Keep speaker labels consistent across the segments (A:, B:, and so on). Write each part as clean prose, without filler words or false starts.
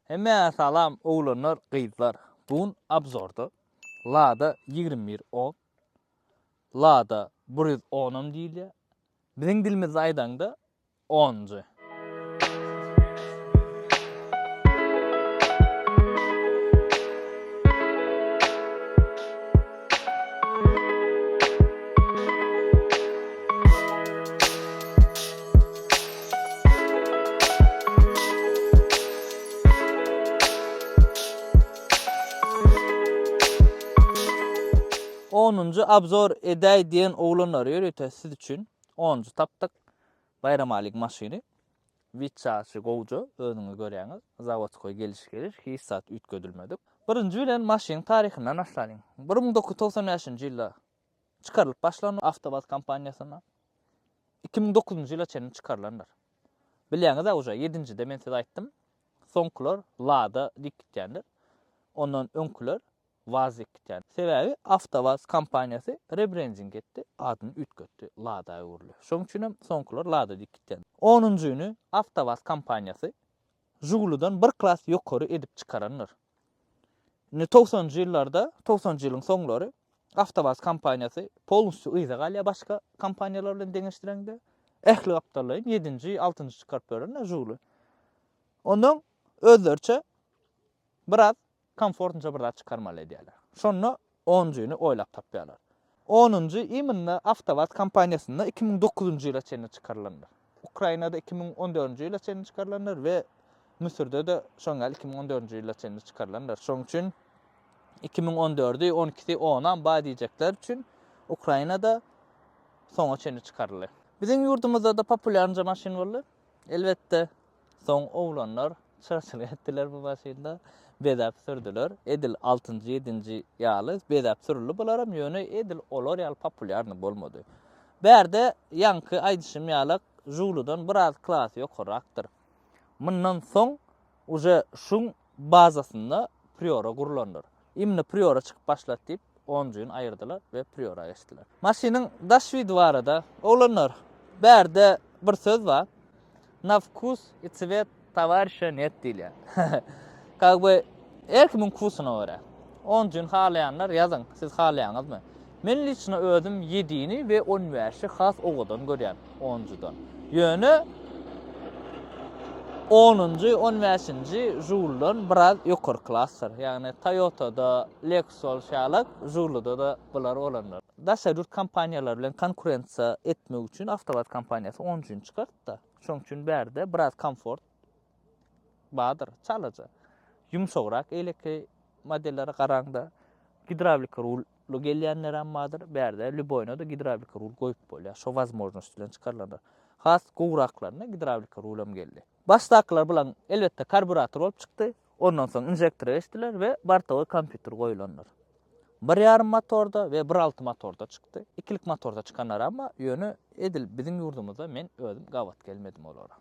A: Hemmäňe salam oglanlar gyzlar bu gün obzorda Lada 21 on Lada 110 am diýilýär biziň dilimizde aýdaňda onunjy. Onunjy obzor edäý diýen oglanlar ýörite siz üçin onunjy tapdyk. Baýramalyň maşyny. Witçaşy gowja özüňiz görýäňiz. Zawodskoý geliş geliş hiç zat üýtgedilmedik. Birinji bilen maşynyň taryhyndan başlalyň. 1995-nji ýylda çykarylyp başlandy Awtowaz kompaniýasynda. 2009-njy ýyla çenli çykarylandyr. Bilýäňiz-ä uje ýedinjide men size aýtdym. Soňkular Lada diýip gitýändir. Ondan öňküler Waz diýip gitýän. Sebäbi Awtowaz kompaniýasy rebrending etdi, adyny üýtgetdi, Lada öwrüldi. Şonuň üçin hem soňkular Lada diýip gitýän. Onunjyny Awtowaz kompaniýasy Žigulidan bir klas ýokary edip çykarandyr. Indi togsanynjy ýyllarda, togsanynjy ýylyň soňlary Awtowaz kompaniýasy polnusýu yza galýar başga kompaniýalar bilen deňeşdireňde. Ähli gapdallaýyn ýedinji, altynjy çykaryp ýören-de Žiguli. Ondan özleriçe biraz komfortnyja bir zat çykarmaly edýärler. Şonda onunjyny oýlap tapýarlar. Onunjy imенно Awtowaz kompaniýasynda 2009-njy ýyla çenli çykarylandyr. Ukrainada 2014-nji ýyla çenli çykarylandyr we Müsürde-de şoň ýaly 2014-nji ýyla çenli çykarylandyr. Şoň üçin 2014-i, 12-si, onam bar diýjekler üçin Ukrainada soňa çenli çykaryldy. Biziň ýurdumyzda-da populýarnyja maşyn boldy. Elbetde, Soň oglanlar çyrçylyk etdiler bu maşynda. Bezäp sürdüler. Edil altynjy, ýedinji ýaly bezäp sürüldi bularam, ýöne edil olar ýaly populýarnyý bolmady. Bärde ýaňky aýdyşym ýalak Žugludan biraz klasy ýokarrakdyr. Mundan soň uje şuň bazasynda Priora gurlandyr. Imni Priora çykyp başlady diýip, onjyny aýyrdylar we Priora geçdiler. Maşynyň daş widi barada, oglanlar, bärde bir söz bar. Na wkus i cwet towarişa net diýilýär. Kak by her kimiň wkusyna görä. Onjyny halaýanlar ýazyň, siz halaýaňyzmy? Men liçno özüm ýedini we on bäşi has owadan görýän onjydan. Ýöne onunjy, on bäşinji Žiguldan biraz ýokary klasdyr. Ýagny Toyota-da Lexus bolşy ýalak, Žigulida-da bular bolandyr. Daşary ýurt kompaniýalary bilen konkurensiýa etmek üçin Awtowaz kompaniýasy onjyny çykartdy-da. Şonuň üçin bärde biraz komfort bardyr, çalaja. Ýumşagrak eýleki modellere garaňda gidrawlika rul Lu gelýänlerem bardyr. Bärde lýuboýyna-da gidrawlika rul goýup bolýar. Şo wazmožnost bilen çykarylandyr. Has gowraklaryna gidrawlika rulam geldi. Başdakylar bulaň elbetde karburator bolup çykdy. Ondan soň inžektora geçdiler we bortowoý kompýuter goýulandyr. Bir ýarym motorda we bir alty motorda çykdy. Ikilik motorda çykanlaram bar, ýöne edil biziň ýurdumyzda men özüm gabat gelmedim olara.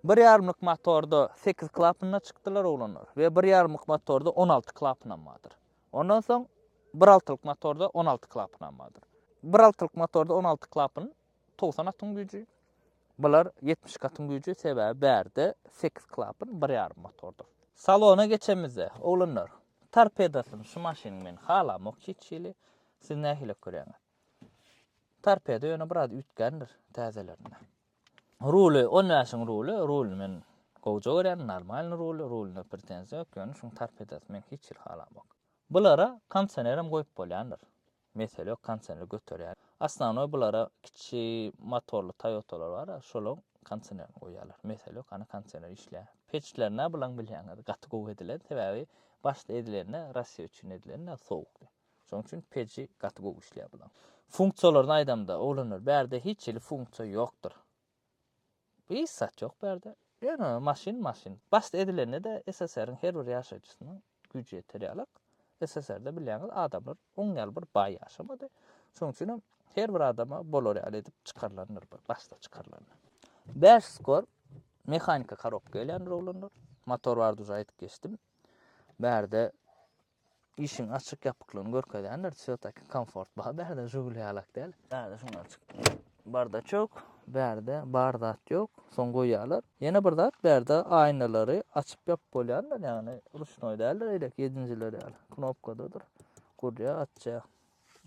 A: Bir ýarymlyk motorda sekiz klapanda çykdylar oglanlar we bir ýarymlyk motorda 16 klapanam bardyr. Ondan soň bir altylyk motorda 16 klapanam bardyr. Bir altylyk motorda 16 klapan 90 atyň güýji. Bular 72 atyň güýji, sebäbi bärde 8 klapan bir ýarym motordyr. Salona geçemizde, oglanlar, torpedasyny şu maşynyň men halamok hiç hili. Siz nähili görýäňiz? Torpeda ýöne biraz üýtgändir täzelerinde. Ruly, 15-iň ruly, rulyny men gowja görýän, normalny ruly, rulyna pretenziýa ýok, ýöne şuň torpedasy men hiç hili halamok. Bulara kondisionerem goýup bolýandyr. Mesele ýok, kondisioner göterýär. Osnownoý bulara kiçi motorly Toyotalar bar, şolaň kondisionerini goýýarlar. Mesele ýok, ana kondisioner işleýär. Peçlerine bulaň bilýäňiz, gaty gowy edilen, sebäbi başda edilende Russiýa üçin edilende sowukdy. Şonuň üçin peji gaty gowy işleýär bular. Funksiýalaryny aýdamda, oglanlar, bärde hiç hili funksiýa ýokdur. Hiç zat ýok bärde. Ýöne maşyn maşyn. Başda edilende-de SSR-iň her bir ýaşaýjysynyň güýji ýeter ýalak. SSR-de bilýäňiz adamlar oň ýaly bir baý ýaşamady. Şonuň üçin hem her bir adama bolar ýaly edip çykarylandyr bu başda çykarylanda. 5 skor mehanika korobka gelýändir oglanlar. Motor bardy uje aýdyp geçdim. Bärde Işiň açyk ýapyklygyny görkezýändir. Wsýo-taki komfort bar bärde, Žiguli ýalak däl. Bärde şuňa açyk. Bardaçok, bärde bar zat ýok, soň goýýarlar. Ýene bir zat, bärde aýnalary açyp ýapyp bolýandyr, ýagny ruçnoý däldir eýleki ýedinjiler ýaly. Knopkadadyr. Gurýar, açýar.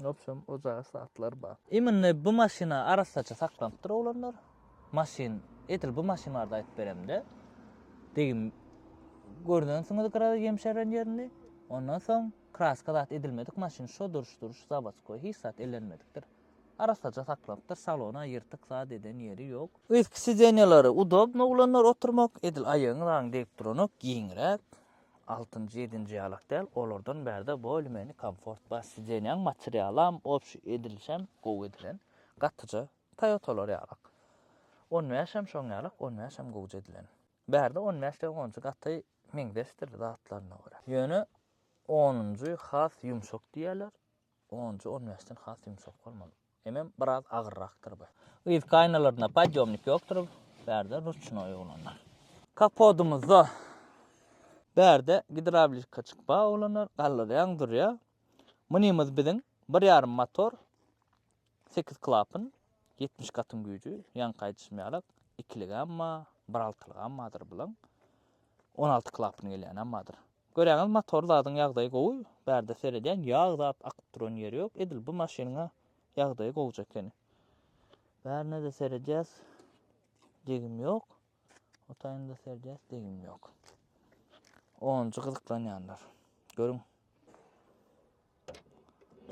A: Wobşem, o jaýy zatlar bar. Imенно bu maşyna arassaça saklanypdyr oglanlar. Maşyn, edil bu maşyn barada aýdyp beremde, degim görnensiňiz gyragy ýemşeren ýerini. Ondan soň kraska zat edilmedik maşyn şo duruş duruş zawodskoý hiç zat ellenmedikdir. Arassaja saklanypdyr, salona ýyrtyk zat eden ýeri ýok. Yzky sidenýalary udobno oglanlar oturmak, edil aýagyň zaň degip duranok, giňräk. Altynjy, ýedinji ýalak däl, olardan bärde bolmeni komfort bar. Sidenýaň materialam, obşi edilişem gowy edilen. Gatyja Toyotalar ýalak. On bäşem şoň ýalak, on bäşem gowja edilen. Bärde on bäş bilen onunjy gaty meňzeşdir zatlaryna görä. Ýöne onunjy has ýumşak diýýärler. Onunjy on bäşden has ýumşak bolmaly. Hemem biraz agyrrakdyr bu. Yzky aýnalarynda podýomnik ýokdur. Bärde ruçnoý oglanlar. Kapodymyzda bärde gidrawlikaçyk bar oglanlar. Galdyrýaň durýar. Munymyz biziň bir ýarym motor. 8 klapan, 70 gatyň güýji, ýaňky aýdyşym ýalak, ikiligem bar, bir altylygam bardyr bulaň. 16 klapan gelýänem bardyr. Görýäňiz motor zadyň ýagdaýy gowy, bärde seredýän ýag zat akyp duran ýeri ýok, edil bu maşynyňa ýagdaýy gowja ekeni. Bärine-de seredýäs, degim ýok. O taýynda seredýäs, degim ýok. Onunjy gyzyklanýanlar. Görüň.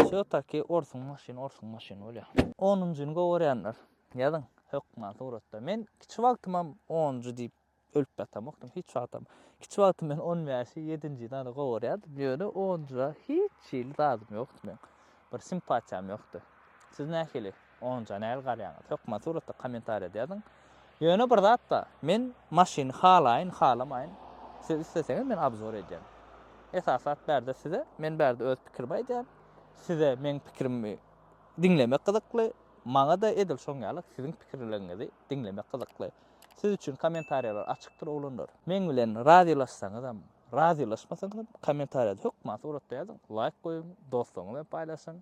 A: Şo taki orsuň maşyny, orsuň maşyny bolýar. Onunjyny gowy görýänler. Ýazyň hökman suratda. Men kiçi wagtymam onunjy diýip ölüp ýatamokdym hiç wagtam. Kiçi wagtym men on bäşi, ýedinjini ana gowy görýärdim. Ýöne onunja hiç hili zadym ýokdy meň. Bir simpatiýam ýokdy. Siz nähili onunja nähili garýaňyz? Hökman suratda kommentariýada ýazyň. Ýöne bir zat bar. Men maşyny halaýyn, halamaýyn. Siz isleseňiz men obzor edýän. Esasy zat bärde size, men bärde öz pikirimi aýdýan. Size meň pikirimi diňlemek gyzykly. Maňa-da edil şoň ýaly siziň pikirleriňizi diňlemek gyzykly. Siz üçin kommentariýalar açykdyr oglanlar. Meň bilen razylaşsaňyzam, razylaşmasaňyzam kommentariýada hökman suratda ýazyň, laýk goýuň, dostlaryňyz bilen paýlaşyň.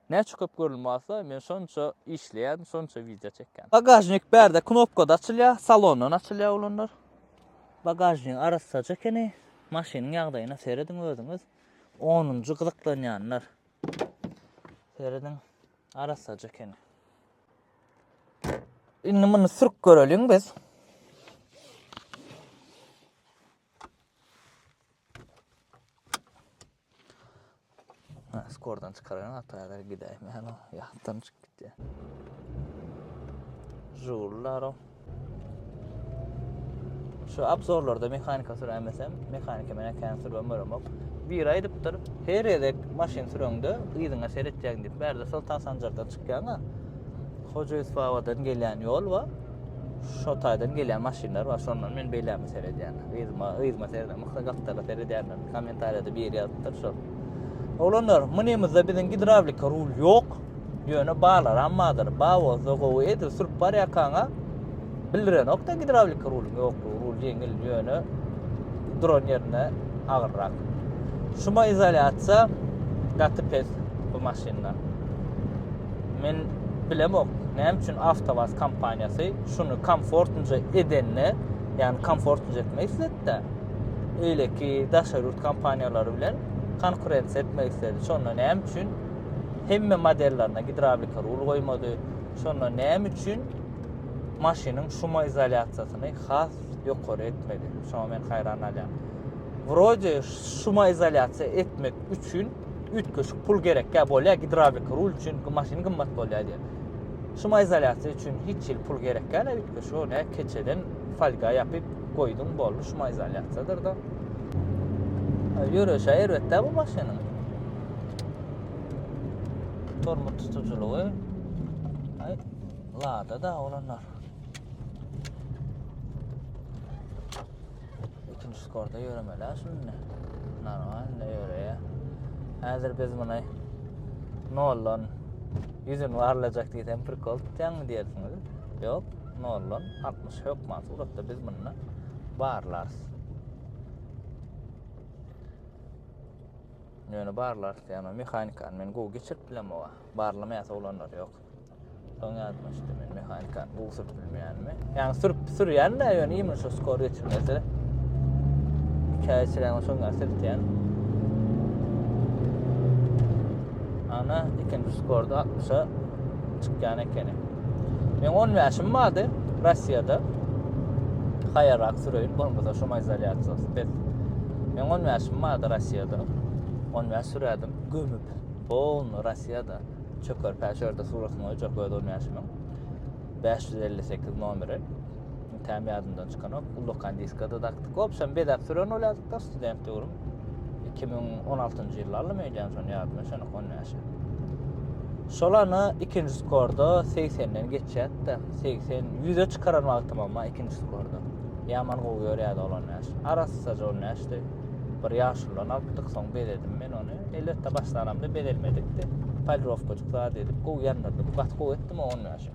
A: Näçe köp görülme bolsa, men şonça işleýän, şonça wideo çekýän. Bagažnik bärde knopkada açylýar, salondan açylýar oglanlar. Bagažnik arassaja ekeni. Maşynyň ýagdaýyna serediň özüňiz. Onunjy gyzyklanýanlar. Serediň, arassaja ekeni. Indi muny sürüp göreliň biz. Ha, skordan çykaran hatalar gidäýmän o ýatdan çykyp gitýär. Žurlar o. Şu obzorlarda mehanika süräýmesem, mehanika men kän sürübem göremok. Biri aýdypdyr, her gezek maşyn süreňde yzyňa seretýäň diýip. Bärde Soltan Sanjardan çykýaň-a. Hoja Ýusup abadan gelýän ýol bar. Şo taýdan gelýän maşynlar bar. Şondan men beýläme seredýän. Yzyma, yzyma seredem, yhda gapdala seredýänler. Kommentariýada biri ýazypdyr şol. Oglanlar, munymyzda biziň gidrawlika rul ýok. Ýöne balaram bardyr. Ba bolsa gowy. Edil sürüp barýarkaňa bildirenok-da gidrawlika ruluň ýoklugy. Rul ýeňil, ýöne duran ýerinde agyrrak. Şumoizolýasiýa gaty pes bu maşynda. Men bilemok, näme üçin Awtowaz kompaniýasy şuny komfortnyja edende, ýagny komfortnyja etmek isledi-de, beýleki daşary ýurt kompaniýalary bilen konkurensiýa etmek isledi. Şonda näme üçin hemme modellerine gidrawlika rul goýmady? Şonda näme üçin maşynyň şumoizolýasiýasyny has ýokary etmedi? Şoňa men haýran galýan. Wrode şumoizolýasiýa etmek üçin üýtgeşik pul gerekkä bolýar gidrawlika rul üçin maşyn gymmat bolýar diýýär. Şumoizolýasiýa üçin hiç hili pul gerekkä ne üýtgeşik o ne keçeden folga ýapyp goýduň boldy şumoizolýasiýadyr-da. Ýöreşä erbet-dä bu maşynyň. Tormoz tutujylygy. Aý, lada da oglanlar. Ikinji skorda ýöremeli şunda. Normalny ýöreýär. Häzir biz muny noldan ýüzüni barlajak diýsem prikol tutýaňmy diýersiňiz. Ýok, noldan 60 hökman suratda biz muny barlarys. Ýöne barlarys diýýän, mehanikany men gowy geçirip bilemok. Barlamaýas oglanlar ýok. Soň ýadyma düşdi men. Mehanika gowy sürüp bilmeýänimi. Ýagny sürüp sürýän-de, ýöne iýmini şu skor geçirmese. Ikä geçirýän şoňa sürtýän. Ana ikinji skorda 60-a çykýan ekeni. Men 15-im bardy Russiýada. Haýarak süreýin, bolmasa şuma izolýasiýasy pes. Men 15-im bardy Russiýada. 15 sürerdim gömüp. Polny Russiýada. Çöker päşerde suratyny goýjak öz 15-imiň. 558 nomeri. Täm ýadymdan çykanok. Ullakan diskada dakdyk. Wobşem bezäp süren bolýardyk-da student döwrüm. 2016-njy ýylda aldym öýdýän şony ýadyma düşenok 15-i. Şol ana ikinji skorda 80-den geçýärdi-de. 80, 100-e çykaran wagtym amma ikinji skorda. Ýaman gowy ýörýärdi ol 15. Arassaja 15-di. Bir ýaşuludan alypdyk, soň bezedim men ony. Elbetde başlanamda bezelmedikdi. Polirowkajyk zat edip gowy ýandyrdym. Gaty gowy etdim o 15-i.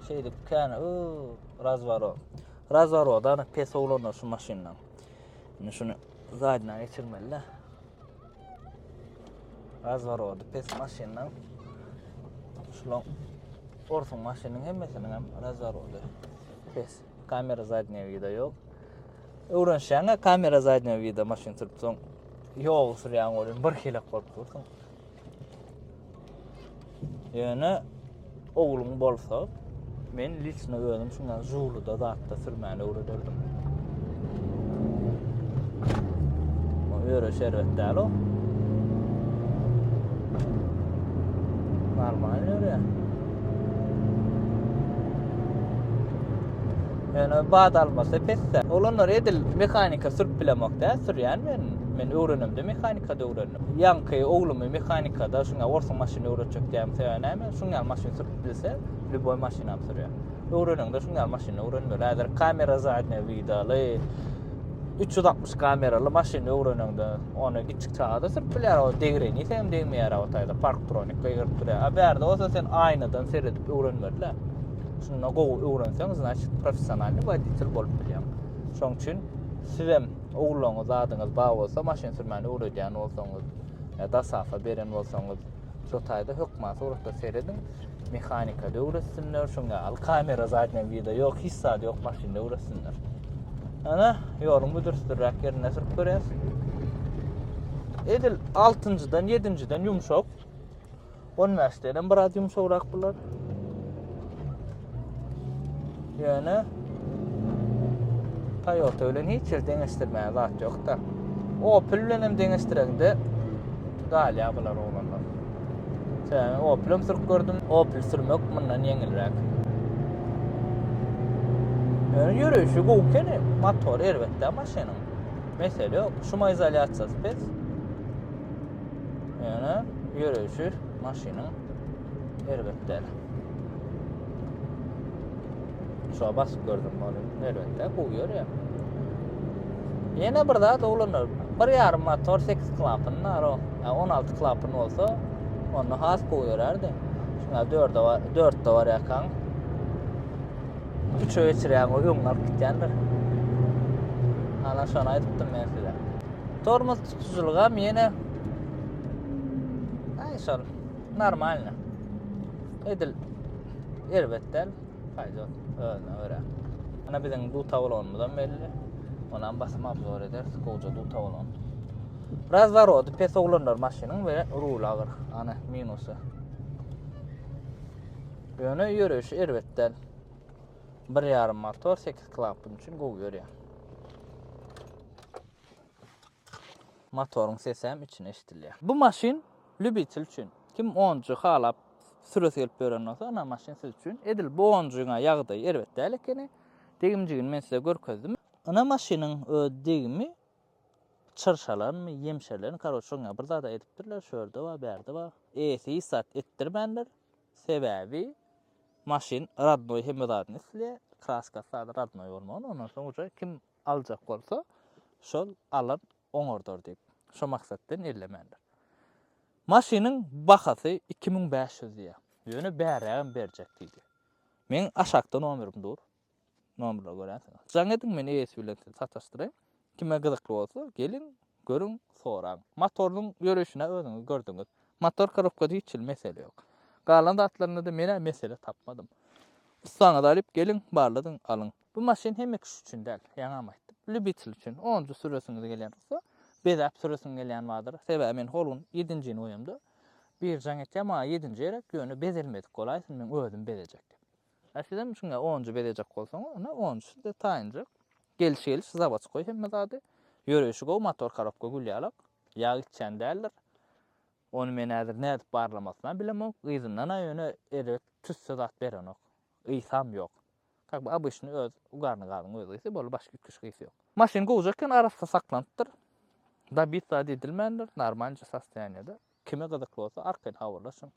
A: Şeýdip kän razworot. Razworodan pes oglanlar şu maşyndan. Indi şuny zadna geçirmeli-de. Razworody pes maşyndan. Şulaň orsuň maşynyň hemmesiniň hem razworody pes. Kamera zadnýa vida ýok. Öwrenşýäň kamera zadnýa vida maşyn sürüp soň ýogy sürýäň welin bir hilek bolup dursuň. Ýöne ogluň bolsa, men liçno özüm şuňa Žuluda zatda sürmäni öwrederdim. O öre şerbet däl o. Normal ýörýär. Ýöne bad almasa pesde. Oglanlar edil mehanika sürüp bilemok dä, sürýän men. Men öwrenemde mehanikada öwrendim. Ýaňky oglumy mehanikada şuňa orsuň maşyny öwretjek diýýän sebäbi näme? Şuň ýaly maşyn sürüp bilse, lýuboý maşynam sürýär. Öwreneňde şuň ýaly maşyny öwrenmeli. Häzir kamera zadnýa widaly 360 kameraly maşyny öwreneňde ony kiçjik çaga-da sürüp bilýär. O degireni hem degmeýär o taýda parktronik gygyryp durýar. A bärde bolsa sen aýnadan seredip öwrenmeli-dä. Şunda gowy öwrenseň, значит, professionalnyý woditel bolup bilýäň. Şoň üçin sizem ogluňyz zadyňyz bar bolsa, maşyn sürmäni öwredýän bolsaňyz, ýa DOSAAF-a beren bolsaňyz, şo taýda hökman suratda serediň. Mehanikada öwretsinler, şoň ýaly kamera zadnýa vida ýok, hiç zat ýok maşynda öwretsinler. Ana, ýoluň büdürsdürräk ýerinde sürüp görýäs. Edil 6-njydan, 7-njiden ýumşak. 15 denem biraz ýumşagrak bular. Ýöne Toyota bilen hiç ýer deňeşdirmäge zat ýok-da. Opel bilen hem deňeşdireňde galýar bular oglanlar. Sebäbi Opel hem sürüp gördüm. Opel sürmek mundan ýeňilräk. Ýöne ýörüşi gowy ekeni. Motor erbet däl maşynyň. Mesele ýok. Şuma izolýasiýasy pes. Ýöne ýöreýşi maşynyň erbet däl. Şoňa basyp gördüm ony. Erbet däl, gowy ýörýär. Ýene bir zat oglanlar, bir ýarym motor 8 klapan bar o. 16 klapan bolsa, onda has gowy ýörärdi. Şuňa 4-de bar, 4-de barýarkaň 3-e geçirýäň, o öňüňi alyp gitýändir. Ana şony aýdypdym men size. Tormoz tutujylygam ýene Aý şol normalny. Edil erbet däl. Paýdot özüne görä. Ana biziň duta bolanymyzam belli. Onam basym obzor ederis. Gowja duta bolan. Razworody pes oglanlar maşynyň we ruly agyr. Ana minusy. Ýöne ýöreýşi erbet däl. Bir ýarym motor 8 klapan üçin gowy ýörýär. Motoryň sesi hem içine eşidilýär. Bu maşyn lýubitel üçin. Kim onjy halap süresi gelip ýören bolsa, ana maşyn siz üçin. Edil bu onjyň ýagdaýy erbet däl ekeni. Degimjigini men size görkezdim. Ana maşynyň öz degimi çyrşalanmy, ýemşerlen, karoç şoňa bir zada edipdirler, şu ýerde bar, bärde bar. Eýesi hiç zat etdirmändir. Sebäbi maşyn radnoý hemme zadyny isleýär. Kraskasy zady radnoý bolmaly. Ondan soň uje kim aljak bolsa, şol alan oňardar diýip, şo maksatdan ellemändir. Maşynyň bahasy 2500 diýýär. Ýöne bärrägem berjek diýdi. Meň aşakda nomerim dur. Nomerleri görýänsiňiz. Jaň ediň, men eýesi bilen sizi sataşdyraýyn. Kime gyzykly bolsa, geliň, görüň, soraň. Motorynyň ýöreýşini özüňiz gördüňiz. Motor korobkada hiç hili mesele ýok. Galan zatlarynda-da men-ä mesele tapmadym. Ussaňyzy alyp geliň, barladyň, alyň. Bu maşyn hemme kişi üçin däl, ýaňam aýtdym. Lýubitel üçin. Onunjy süresiňiz gelýän bolsa, bezäp süresiň gelýän bardyr. Sebäbi men hol gün ýedinjini goýamda, biri jaň etýär, maňa ýedinji gerek, ýöne bezelmedik bolaýsyn, men özüm bezejek diýip. A sizem şuňa onunjy bezejek bolsaňyz, onda onunjysy size taýynjak. Geliş-geliş zawodskoý hemme zady. Ýöreýşi gowy, motor korobka gül ýalak. Ýag içýän däldir. Ony men häzir nädip barlamasynam bilemok. Yzyndan-a ýöne erbet tüsse zat berenok. Ysam ýok. Kak by obyçny öz ugarny gazyň öz ysy boldy başga üýtgeşik ysy ýok. Maşyn gowja eken arassa saklanypdyr. Dabit zat edilmändir normalnyja sostoýaniýada. Kime gyzykly bolsa arkaýyn habarlaşyň.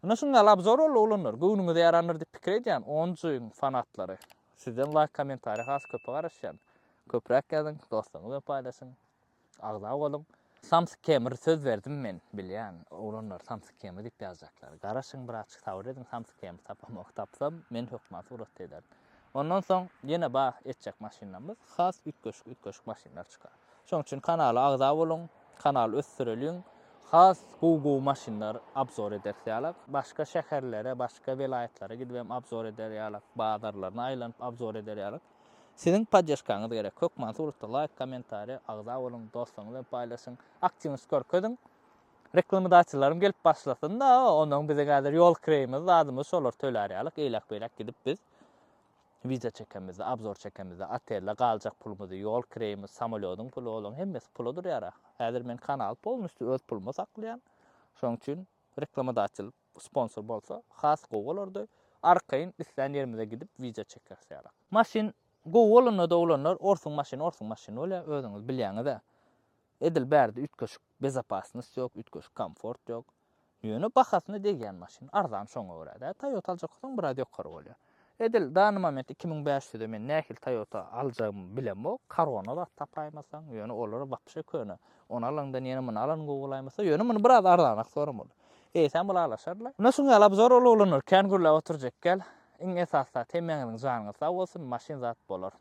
A: Ine şuň ýaly obzor boldy oglanlar. Göwnüňize ýarandyr diýip pikir edýän onjyň fanatlary. Sizden laýk kommentariýa has köpe garaşýan. Köpräk ýazyň, dostlaryňyz bilen paýlaşyň. Agza boluň. Samsyk kemir söz berdim men bilýän oglanlar samsyk kemir diýip ýazjaklar. Garaşyň birazçyk sabyr ediň samsyk kemir tapamok tapsam men hökman surat ederin. Ondan soň ýene ba etjek maşynlarymyz has üýtgeşik üýtgeşik maşynlar çykar. Şoň üçin kanala agza boluň kanaly ösdüreliň has gowy gowy maşynlar obzor ederis ýalak. Başga şäherlere başga welaýatlara gidibem obzor eder ýalak bazarlaryna aýlanyp obzor eder ýalak. Siziň poddežkaňyz gerek. Hökman suratda laýk, kommentariýa, agza boluň, dostlaryňyz bilen paýlaşyň, aktiwnost görkeziň. Reklamodatellarym gelip başlasyn-da, onnoň bize häzir ýol kireýimiz, zadymyz şolar tölär ýalyk, eýläk-beýläk gidip biz wideo çekemizde, obzor çekemizde, otelde galjak pulumyzy, ýol kireýimiz, samolýodyň puly, olaryň hemmesi pula durýar-a. Häzir men kanaly polnusty öz puluma saklaýan. Şonuň üçin reklamodatel sponsor bolsa has gowy bolardy. Arkaýyn islän ýerimize gidip wideo çekeris ýaly. Maşyn gowy bolanda-da oglanlar orsuň maşyny orsuň maşyny bolýar özüňiz bilýäňiz-ä. Edil bärde üýtgeşik bezopasnost ýok, üýtgeşik komfort ýok. Ýöne bahasyna degýän maşyn. Arzan şoňa görä-dä. Toyota aljak bolsaň biraz ýokary bolýar. Edil dany moment 2500-e men nähili Toyota aljagymy bilemok. Korona zat tapaýmasaň, ýöne olar wapşe köne. Ony alaňdan ýene muny alan gowy bolaýmasa, ýöne muny biraz arzanak soramaly. Eýsem ylalaşarlar. Muna şuň ýaly obzor ol oglanlar kän gürläp oturjak gel. Iň esasy zat hemmäňiziň janyňyz sag bolsun, maşyn zat bolar.